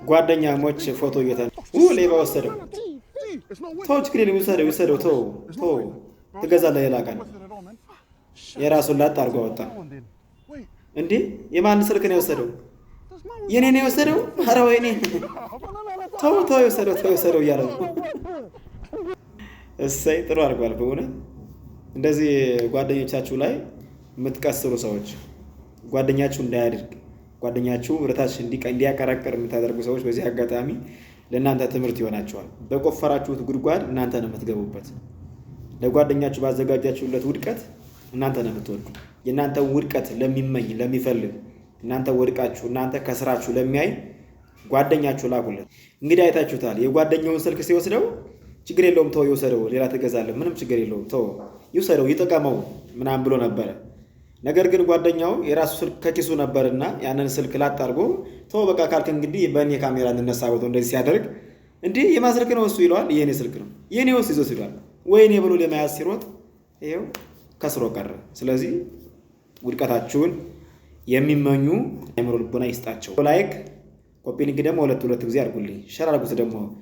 ጓደኛሞች ፎቶ እየተ ሌባ ወሰደው። ተው፣ ችግር የለም፣ ይውሰደው፣ ይውሰደው። ተው ተው፣ ትገዛለህ ሌላ ቀን። የራሱን ላጥ አድርጎ አወጣ። እንዴ፣ የማን ስልክ ነው የወሰደው? የኔ ነው የወሰደው? ኧረ ወይኔ! ተው ተው፣ የወሰደው፣ ተው የወሰደው እያለ ነው። እሰይ፣ ጥሩ አድርጓል። በእውነት እንደዚህ ጓደኞቻችሁ ላይ የምትቀስሩ ሰዎች፣ ጓደኛችሁ እንዳያድግ፣ ጓደኛችሁ ወደታች እንዲያቀረቅር የምታደርጉ ሰዎች በዚህ አጋጣሚ ለእናንተ ትምህርት ይሆናችኋል። በቆፈራችሁት ጉድጓድ እናንተ ነው የምትገቡበት። ለጓደኛችሁ ባዘጋጃችሁለት ውድቀት እናንተ ነው የምትወድቁ። የእናንተ ውድቀት ለሚመኝ፣ ለሚፈልግ፣ እናንተ ወድቃችሁ እናንተ ከስራችሁ ለሚያይ ጓደኛችሁ ላኩለት። እንግዲህ አይታችሁታል። የጓደኛውን ስልክ ሲወስደው ችግር የለውም ተው ይውሰደው፣ ሌላ ትገዛለህ፣ ምንም ችግር የለውም ተው ይውሰደው፣ ይጠቀመው ምናምን ብሎ ነበረ። ነገር ግን ጓደኛው የራሱ ስልክ ከኪሱ ነበርና ያንን ስልክ ላጥ አድርጎ ተው በቃ ካልክ እንግዲህ በእኔ ካሜራ እንነሳ ብሎ እንደዚህ ሲያደርግ እንዲህ የማን ስልክ ነው እሱ ይለዋል። የእኔ ስልክ ነው፣ የእኔ ውስጥ ይዞት ይሏል። ወይኔ ብሎ ለመያዝ ሲሮጥ ይኸው ከስሮ ቀረ። ስለዚህ ውድቀታችሁን የሚመኙ አይምሮ ልቦና ይስጣቸው። Like፣ copy link ደግሞ ሁለት ሁለት ጊዜ አድርጉልኝ፣ share አድርጉት ደግሞ።